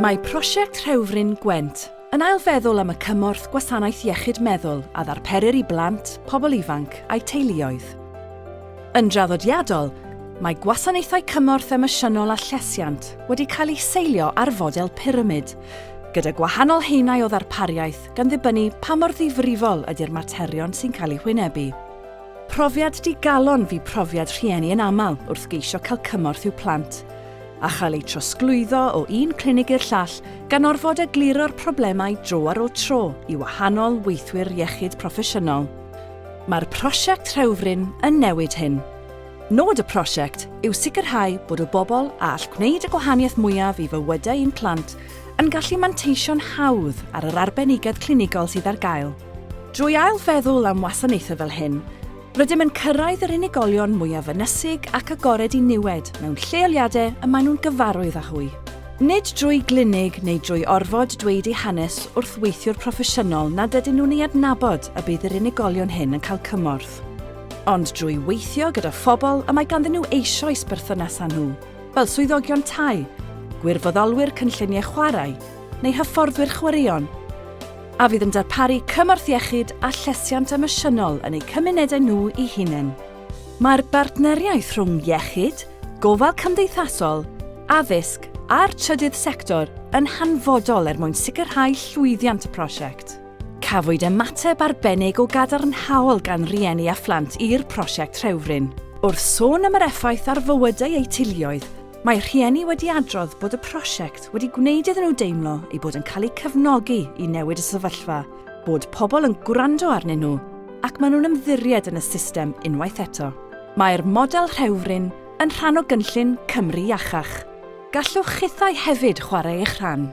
Mae prosiect Rhewfryn Gwent yn ailfeddwl am y cymorth gwasanaeth iechyd meddwl a ddarperir i blant, pobl ifanc a'u teuluoedd. Yn draddodiadol, mae gwasanaethau cymorth emosiynol a llesiant wedi cael eu seilio ar fodel pyramid, gyda gwahanol haenau o ddarpariaeth gan ddibynnu pa mor ddifrifol ydy'r materion sy'n cael eu hwynebu. Profiad digalon fu profiad rhieni yn aml wrth geisio cael cymorth i'w plant, a chael eu trosglwyddo o un clinig i'r llall gan orfod egluro'r problemau dro ar ôl tro i wahanol weithwyr iechyd proffesiynol. Mae'r prosiect Rhewfryn yn newid hyn. Nod y prosiect yw sicrhau bod y bobl a all gwneud y gwahaniaeth mwyaf i fywydau ein plant yn gallu manteisio'n hawdd ar yr arbenigedd clinigol sydd ar gael. Drwy ail-feddwl am wasanaethau fel hyn, rydym yn cyrraedd yr unigolion mwyaf ynysig ac agored i niwed mewn lleoliadau y maen nhw'n gyfarwydd â hwy. Nid drwy glinig neu drwy orfod dweud eu hanes wrth weithiwr proffesiynol nad ydyn nhw'n ei adnabod y bydd yr unigolion hyn yn cael cymorth, ond drwy weithio gyda phobl y mae ganddyn nhw eisoes berthynas â nhw, fel swyddogion tai, gwirfoddolwyr cynlluniau chwarae neu hyfforddwyr chwaraeon, a fydd yn darparu cymorth iechyd a llesiant emosiynol yn eu cymunedau nhw eu hunain. Mae'r bartneriaeth rhwng iechyd, gofal cymdeithasol, addysg a'r trydydd sector yn hanfodol er mwyn sicrhau llwyddiant y prosiect. Cafwyd ymateb arbennig o gadarnhaol gan rieni a phlant i'r prosiect Rhewfryn. Wrth sôn am yr effaith ar fywydau eu teuluoedd, Mae rhieni wedi adrodd bod y prosiect wedi gwneud iddyn nhw deimlo eu bod yn cael eu cefnogi i newid y sefyllfa, bod pobl yn gwrando arnyn nhw ac maen nhw'n ymddiried yn y system unwaith eto. Mae'r model Rhewfryn yn rhan o gynllun Cymru Iachach. Gallwch chithau hefyd chwarae eich rhan.